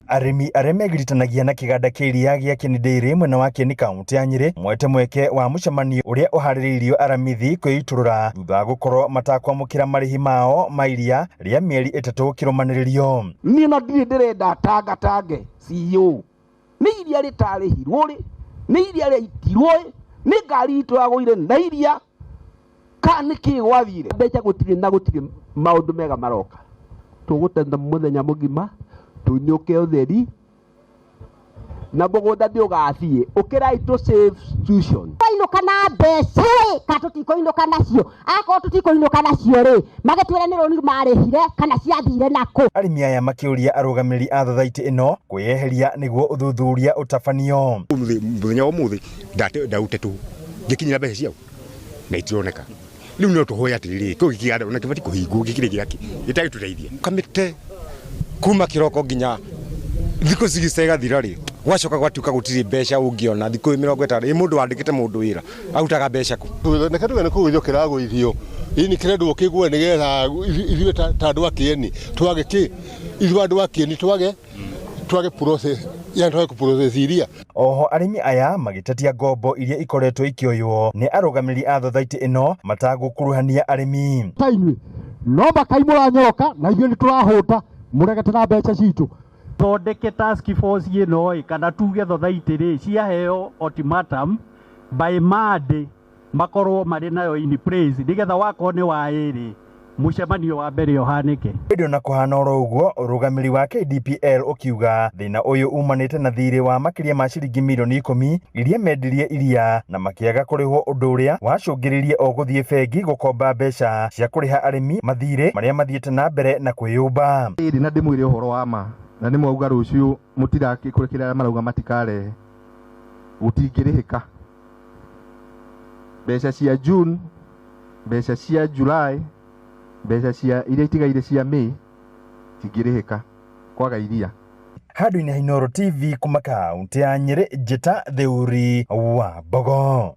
Arĩmi arĩa megiritanagia na kĩganda kĩa iria gĩa Kieni Dairy mwena wa Kieni kaunti ya Nyĩrĩ mwete mweke wa mũcemanio ũrĩa ũharĩrĩirio aramithi kwĩitũrũra thutha wa gũkorwo matakwamũkĩra marĩhi mao ma iria rĩa mĩeri 3 kĩrũmanĩrĩrio. Niĩ na ndirĩ ndĩrenda tangatange CEO nĩ iria rĩtarĩhirwo rĩ, nĩ iria rĩaitirwo ĩ, nĩ ngari itũ yagũire na iria ka nĩ kĩ gwathire mbeca gũtirĩ na gũtirĩ maũndũ mega maroka. Tũgũtenda mũthenya mũgima tũinũke ũtheri na mũgũnda nĩ ũgathiĩ ũkĩrai tũ save institution. Twainũka na mbeca rĩ kana tũtikũinũka nacio? Akorwo tũtikũinũka nacio rĩ, magĩtwĩre nĩ rũni marĩhire kana ciathire nakũ? Arĩmi aya makĩũria arũgamĩrĩri a thothaitĩ ĩno kwĩyeheria nĩguo ũthuthuria ũtabanio. Mũthenya wa ũmũthĩ ndaute tũhũ ngĩkinyĩra mbeca ciao na itironeka. Rĩu no tũhoe atĩrĩrĩ, kĩu gĩkĩganda ona kĩbatiĩ kũhingwo gĩkĩrĩ gĩake gĩtagĩtũteithia. Kamĩte kuma kĩroko nginya thikũ cigĩca igathira rĩ, gwacoka gwatuĩka gũtirĩ mbeca ũngĩona thikũ 50. Ĩ mũndũ wandĩkĩte mũndũ wĩra arutaga mbeca kũ? Reke tuge nĩ kũgũithio kĩragũithio, ini kĩrendwo kĩgwe nĩgetha ithuĩ ta andũ a Kieni twage kĩ, ithuĩ andũ a Kieni twage process, yani twage kũ-process iria. Oho arĩmi aya magĩtetia ngombo iria ikoretwo ikĩoywo nĩ arũgamĩrĩri a thothaitĩ ĩno matagũkuruhania arĩmi. Ta inyuĩ no makai mũranyoroka na ithuĩ nĩ tũrahũta mũregete na mbeca citũ. Thondeke task force ĩno ĩ, kana tuge thothaitĩ rĩ ciaheo ultimatum by Monday makorwo marĩ nayo in place nĩgetha wakorwo nĩ wa ĩrĩ mũcemanio wa mbere ũhanĩke. Hĩndĩ ona kũhana oro ũguo, ũrũgamĩrĩri wa KDPL ũkiuga thĩna ũyũ umanĩte na thirĩ wa makĩria ma ciringi mirioni 10 iria mendirie iria na makĩaga kũrĩhwo, ũndũ ũrĩa wacũngĩrĩirie o gũthiĩ bengi gũkomba mbeca cia kũrĩha arĩmi mathirĩ marĩa mathiĩte na mbere na kwĩyũmba. Ĩrĩ na ndĩmwĩre ũhoro wa ma, na nĩ mwauga rũciũ mũtirakĩkũrĩkĩra arĩa marauga matikarehe, gũtingĩrĩhĩka. Mbeca cia June, mbeca cia July, mbeca cia iria itigaire cia May cingĩrĩhĩka kwaga iria. Handũ-inĩ ha Inooro TV kuma kaunti ya Nyĩrĩ, Njĩta Theuri wa Mbogo.